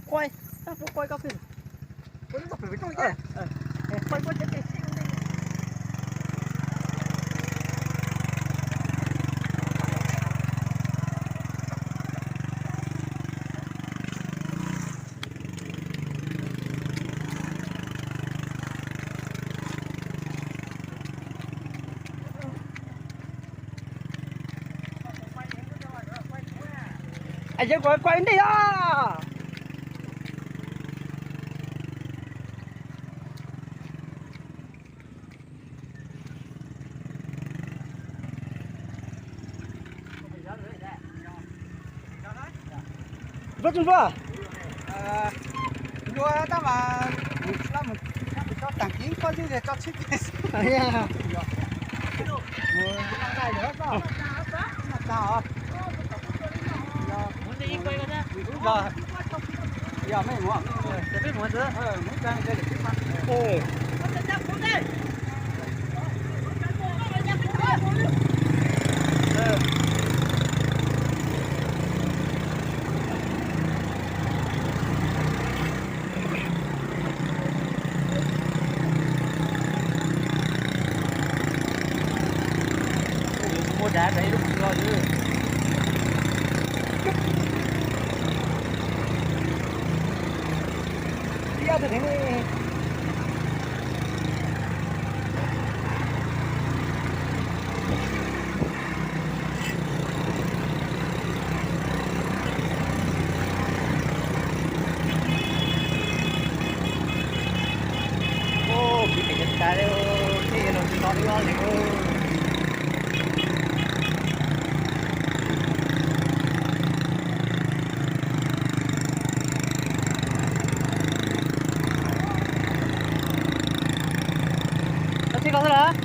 Quay, tao quay koj kìa. Quay koj pem pem toj. Yawg kuv quay ntej os. Npluab tsuj npluab. Npluab tab mas kuv tsis lab mus, kuv tso tag kis koj lub tias tso tshwj kiag. Yog, yog, mej mus, mej mus, mej mus, mej mus. Muab dav rau ib lub no xwb. Tiab tus ne. Ub, kwv tij cov tas li, tej los tsis los li os. Koj txib koj xwb los?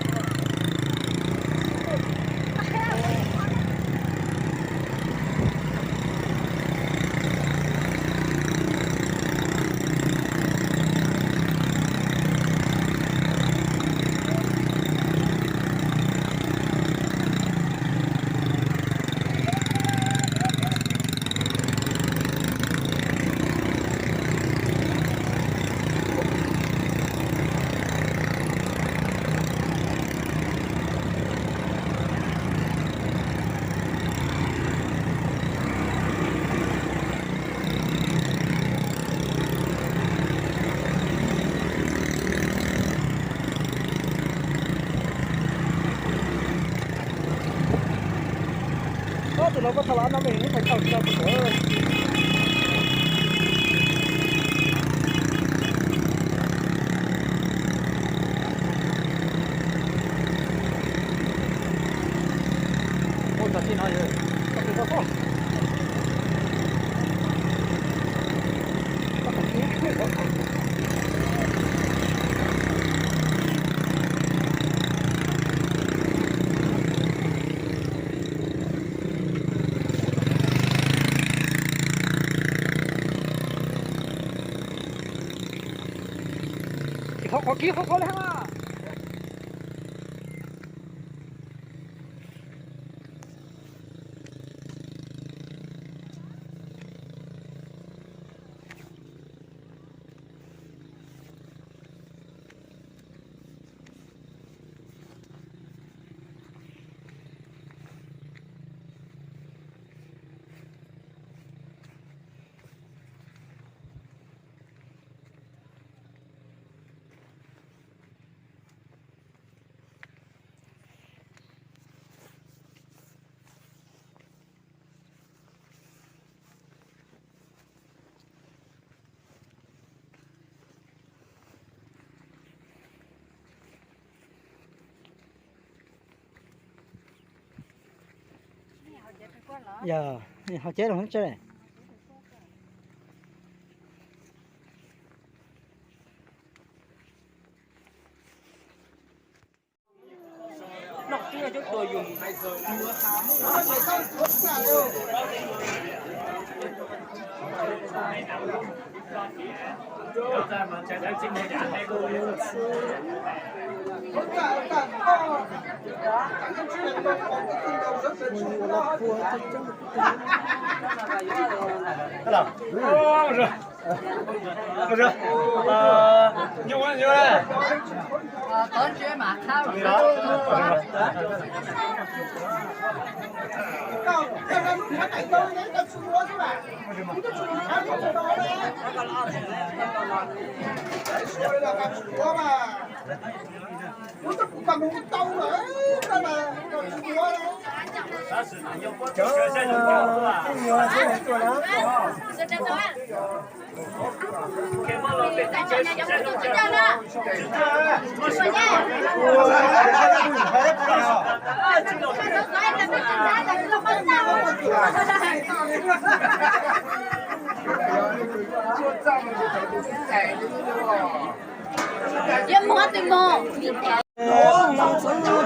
Tus no koj thaij los no me neb pais thaij tsis tau tus. Ua txog txij no yog koj tus tau pom. Tsis qhov qhov kib qhov qhov li hab. Yog, hau ceb los tse. Txwv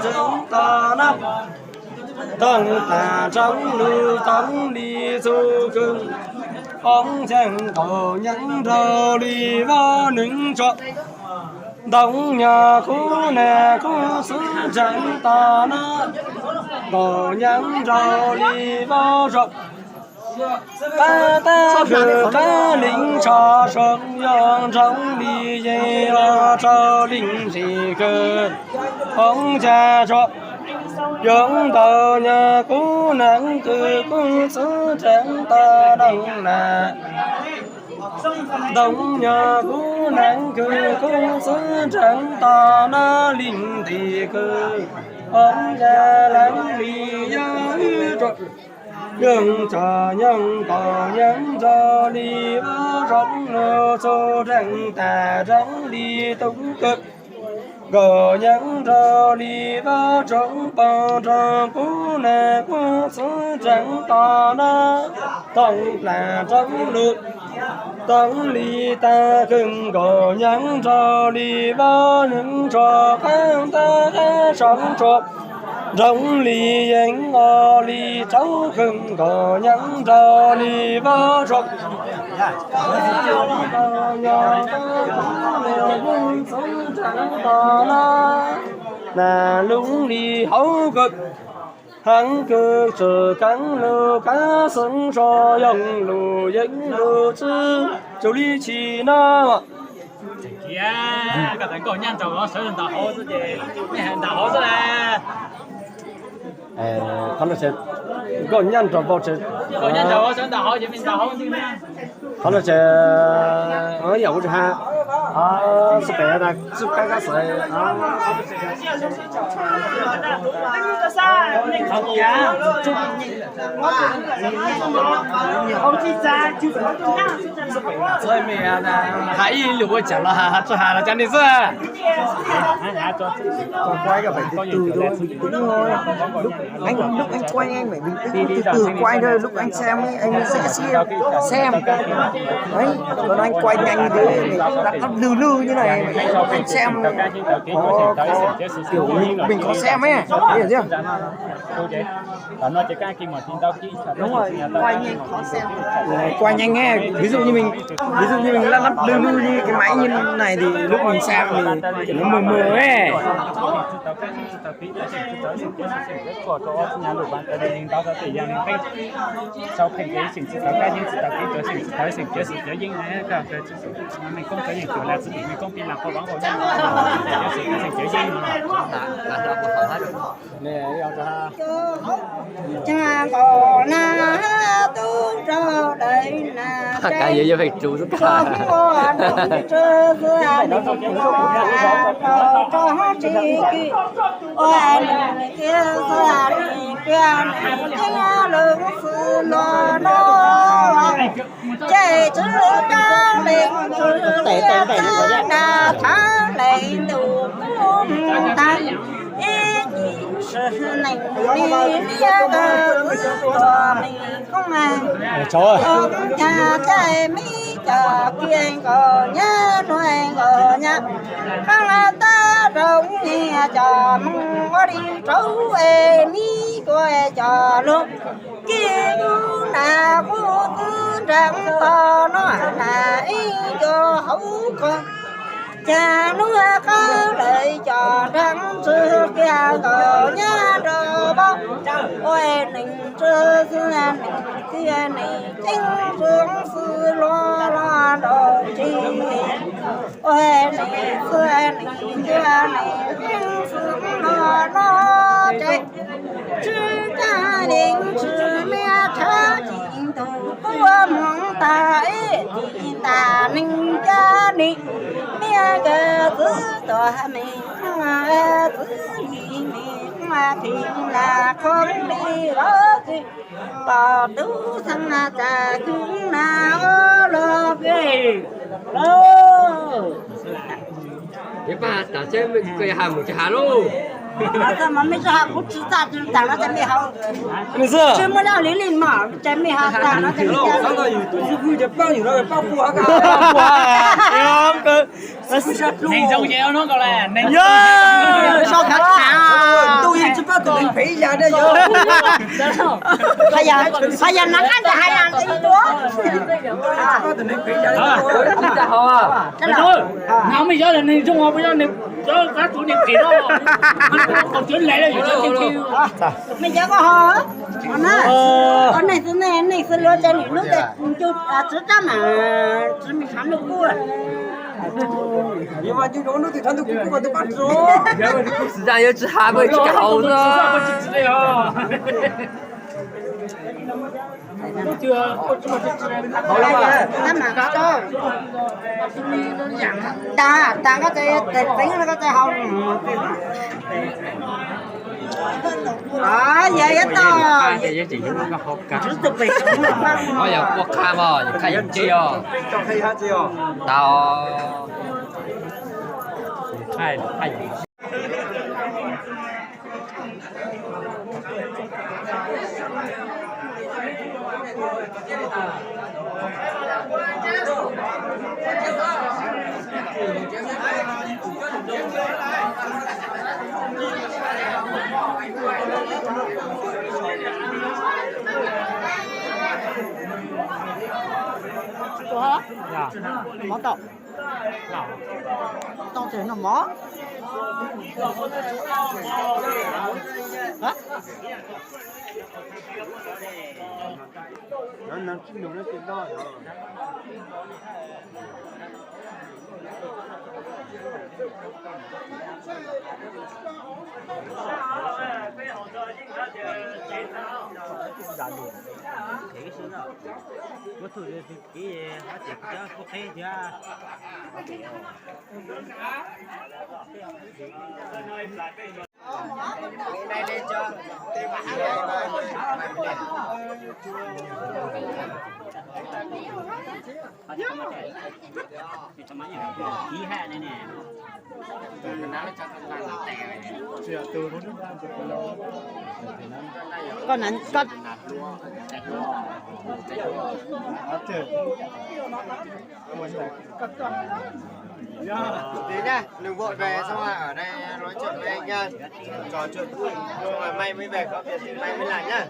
tseem tas na, toog tas roob lug toog li txug kawg, poob ncaag nkaus nyaab nrug li vaub neeg tso. Ntoo nyuag kub nag kub txwv tseem tas na, nkaus nyaab nrug li vaub tso. Qab tab kawg qab leeg tso soo, yog nroo li yeej los rau leej ntsis kawg, poob ncaag tso. Yog ntoo nyuag kub nag kawg kub txwv tseem tas na, ntoo nyuag kub nag kawg kub txwv tseem tas na, leej ntsis kawg, poob ncaag leej li yog wb tso. Yog tso yog nkaus nyaab nrug li vaub tso, lug txug tseem tas roob li tub kawg, nkaus nyaab nrug li vaub tso, poob rau kub nag kub txwv tseem tas na, toog plag roob lug toog li tag kawg, nkaus nyaab nrug li vaub neeg tso, qab tab qab soo tso, nroo li yeej os li rau kawg, nkaus nyaab nrug li vaub tso. Nag lub li hauv kawg, heev kawg tseem kaab lug kaab xeeb tso, yog lug yeej lug tsi tsaus li tsi na. Koj tau nkauj nyab nraug sawv ntawm hauv xwb ces nej hais ntawm hauv xwb na. Qhov no ces nkauj nyab nraug vau ces, nkauj nyab nraug sawv ntawm hauv ces me ntawm hauv ntwg na. Qhov no ces yam ua tsis ha, xub pem tas xub kab kab xwm. Hais ib lus ua cas los has tsis has los cas li xwb. Lúc anh quay anh phải bình tĩnh, từ từ quay thôi, lúc anh xem ấy, anh sẽ xem. Đấy, còn anh quay nhanh như thế, đắp đắp lư lư như này, anh xem khó, khó, kiểu mình, mình khó xem ấy, hiểu chưa? Đúng rồi, quay nhanh khó xem. Quay nhanh ấy, ví dụ như mình, ví dụ như mình lắp lắp lư lư như cái máy như này thì lúc mình xem thì kiểu nó mờ mờ ấy. Nqos na tub rau dawm na, ua nws tsis tsis ua nws thiab xav nws cia nws thiab lub xwb los no. Ces tswv kab leej tswv tiag na, thab leej ntuj kuj mus tag ib yim sis neej li liab kawg xwb tuag neej koob. Ua cas caij me cov kiag nkaus nyab nuav nkaus nyab, qab tab rau nyias Cov Hmoob ua li rau es mi kua cov lug, kis yus nas kuj txwb nraag to no nas ib co hauv koj. Cas hnub qab lawm cov nraag tsw kiag nkaus nyab rau pab, ua neeg tsw xwb neeg txia neeg ceeb tsw xwb luag luag nraug tsis, ua neeg txia neeg txia neeg ceeb xwb luag luag tsis, tsw caj deev tsw miab tshav tsis ntug quaj mus tas ib tsis tas neeg caj neeg miab nkawd txwv tuag me txwv yim me phim lam khoob li los tsis pom tub xeeb na tas kub na ua luag pem lauj. Pab has tas seb koj yuav has mus tsis has lauj. Txog mas mej tsis has kuv tsis txaj tsis tas no ces mej has. Tsis muaj laj li li mas ces mej has tas no ces mej has. Neeg zoo ces no kau le, neeg zoo ces no kau le. Hais yam no qab ntawd hais yam li tuaj. Nov mej cov neeg zoo puas yog neeg cov qab tsuv neeg phem no? Qaum tsuav lais lawm yus cov neeg phem. Mej cov koj ho, neeg xwb, neeg xwb luag ces lwm hnub ces tsuv rab mas tsuv me tshav ntuj kub. Xwm tsa yuav tsis has pab tsis kav hauv xwb. Tab mas tas, tas koj tseem tseev koj tseem hau. Yog ib tog, yog tus pem, yog ua qha mas yog qha yam tsi os. Tau. Mov tau. Tau ces noj mov. Koj na, koj Tí nha, đừng vội về, xong rồi ở đây nói chuyện với anh nha. Trò chuyện vui, xong rồi may mới về, có việc thì may mới lại nhá.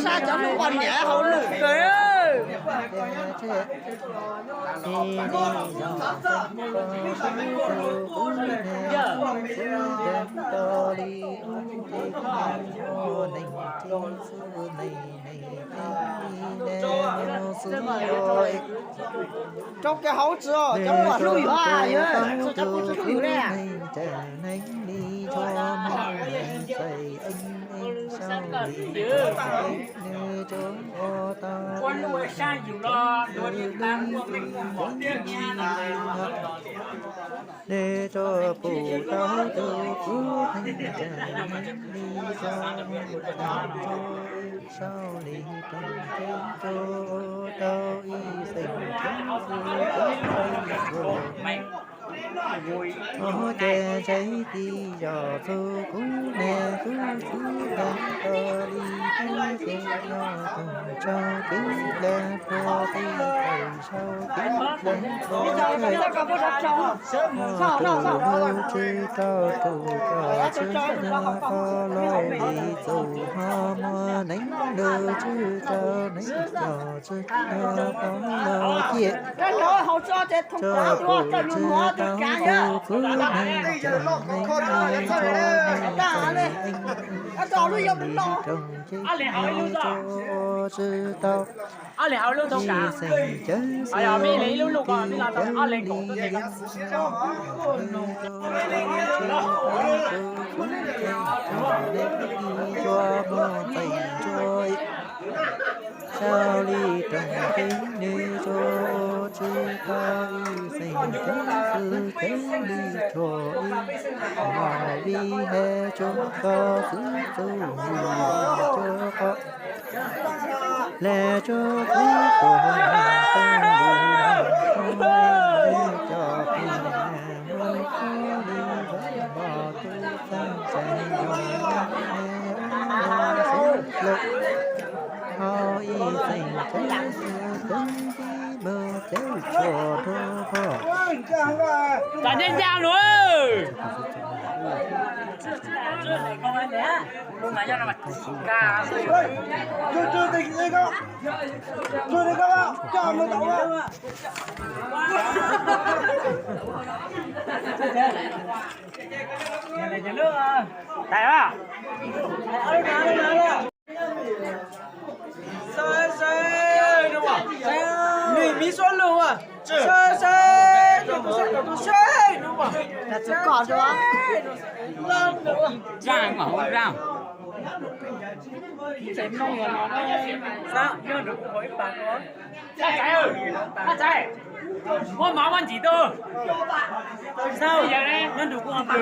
Sab cov hlub poj niam hauj lwm kawg. Rau kiag hauv tsis, cov poj hlub yus, cov poj hlub yus ne. Ua lub ua sab yus los dua li qab ua meej ua mom tiag nyab no. Neb tso pum tau tus kuv neeg tseem neeg li tso, tseem tso ib sau li rooj teb tso tau ib xeem ceeb xwb ceeb li tso. Ua ces ntshe ib tib yog txug kuv neeg tub txwv leej tau li teb ces no tus tsaug kev leej hluas tib tawm sau kev leej hluas tshaj. Ho rus lug tswv rau rus coj tswv no qhov laug li txus ho muaj neev lug tswv rau neev coj tswv no qhov laug ciaj. Tso kuv tswv tau tus kuv neeg tseem neeg li tso neeg tseem li rooj ceb tso tswv tau ib xeem ceeb xwb kis ceeb li li. Tso tswv tau tus kuv neeg tseem neeg li tso muaj txeem tso sau li rooj ceb nws tso tswv tau ib xeem ceeb xwb ceeb li tso ib. Los vim hais tso tau xwb txuj hu tso qhov le tso txwv tso hu tau li cov phooj ywg muaj li txoj li zov npog tub txeeg tseem yog xwb lawm. Hau ib xeem ceeb xwb ceeb tib npawg ceeb tshuav rau pog. Tam nej ncaj lug. Tais a. Nws miv suab lug a. Saib saib, tus saib kom tus saib no. Zaj mas hauv zaj. Tais, tais, muab mov muab ntsim tau. Nyob nrug kuv hov pas.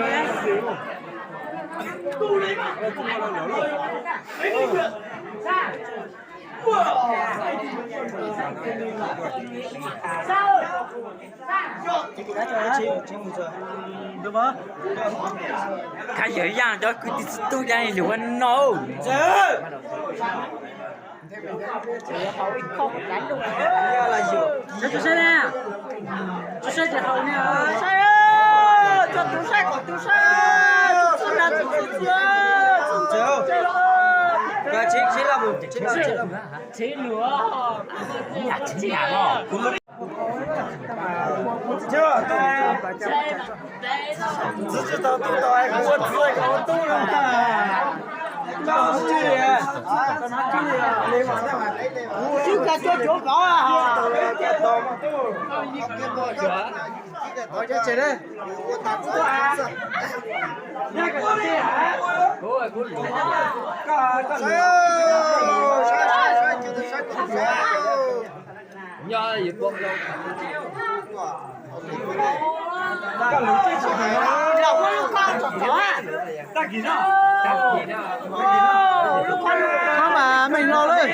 Khab yawg Yaj cov kwv tij txiv tub Yaj lug ua no. Txiv tsis tau tu tau es kuv ua txiv kom ua tub no. Tsis kawg cuag cuav vauv. Qhov mas meej no lawm.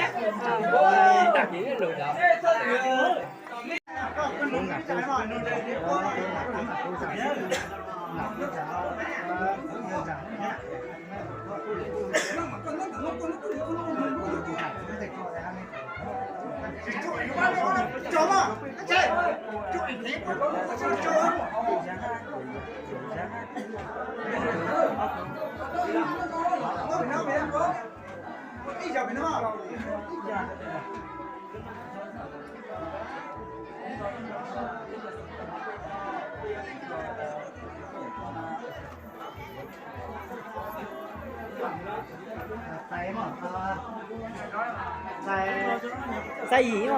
Xaiv yim.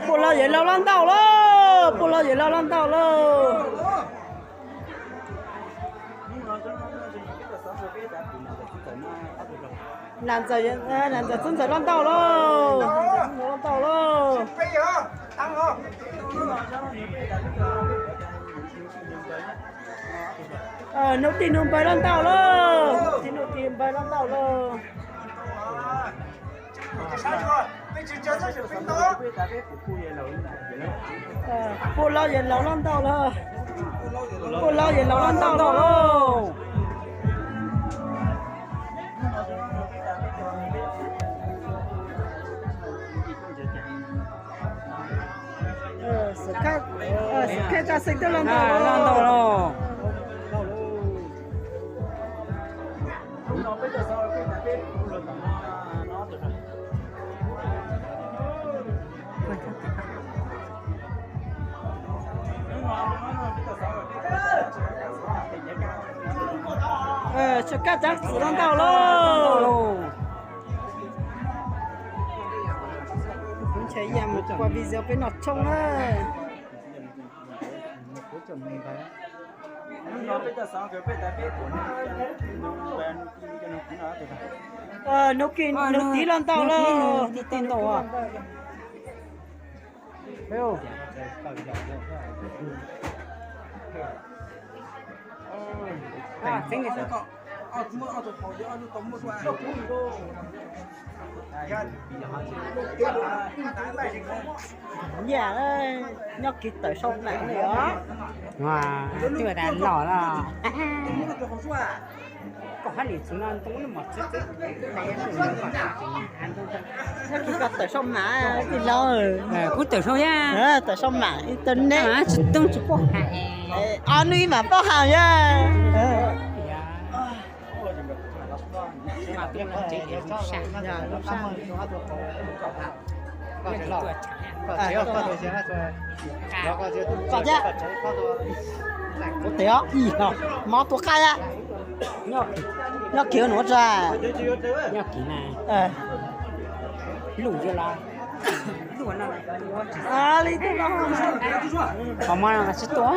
Puas los yawm laus loj ntau lauj, puas los yawm laus loj ntau lauj. Nam ntxawm, nam ntxawm tub ntxawm loj ntau lauj, nam ntxawm tub ntxawm loj ntau lauj. Nub tis nub npawg loj ntau lauj, tis nub tis npawg loj ntau lauj. Puj laus yawg laus loj ntau lauj, puj laus yawg laus loj ntau lauj. Xov khaj tsa xeeb tuaj loj ntau lauj. Xov khaj tsa xeeb loj ntau lauj. Ntshe yam mus ua video peb noj tshoob na. Nub kis nub tiv loj ntau lauj. Yam nyob kiv tawm sau mam li os. Twb tas los los. Koj hab li txwv no ntoo lub mos txwv txwv. Nyob kiv koj tawm sau mam li los. Kuv tawm sau yaj. Tawm sau mam li tau neb. Tsis tooj tsis poj has. Ob nub ib mam poj has yaj. Kuv tes mob tua qaj yaj. Nyob kiv nuav tsa. Lub yuav los. Li tib no. Qhov muag no tsis tua.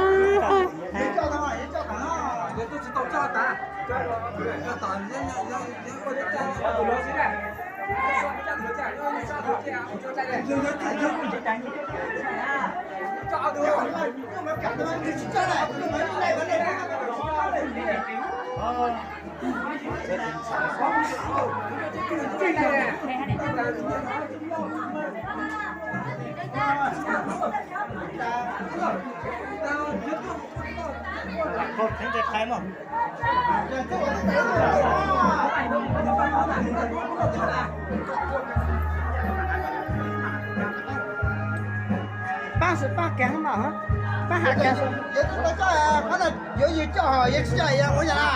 Pab sawv pab kev no, pab has kev. Yuav yus coj, yuav tsis coj ua yam na.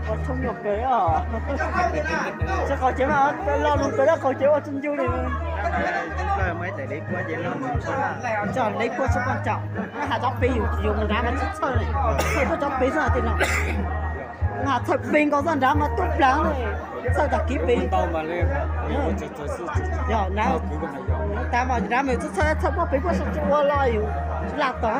Ua tshoob nyuag kawg os. Tsis qaug cev mas loj lug kawg, qaug cev ua tsis ncu li. Tso li puab tsis poj ntsaum, has cov pes yus mus nrad mas tsis txhawj, txhawj tuaj cov pes xwb tiag no. Has txhawj pes nkaus xwb nrad mas tuaj plaws, txhawj tag kiv pes. Yog nrad, tas mas nrad mas yus txhawj, txhawj puab pes puab sab tsis ua los yus laj tog.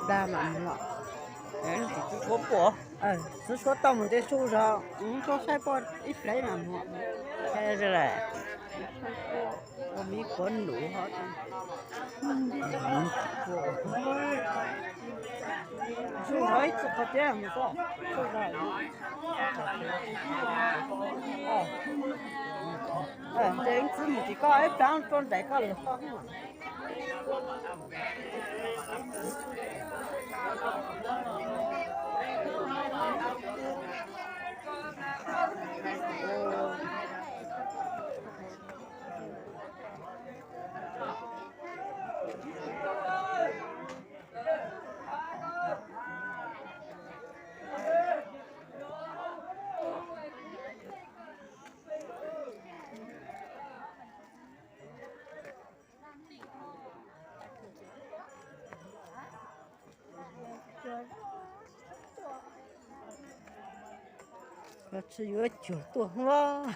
Dag mam mus los. Xub suab tau mus nce su zog, tuaj saib poj ib plev mam mus. Ua miv quav num ho. Su zog ib txhia qhov tiab mus xwb. Nce ib txwb mus tim koj ib plab rau nraim koj lawm. Koj tsis yuav cuag tuaj hlob.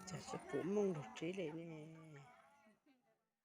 Cas tsis pum mooj lug tsev li ne.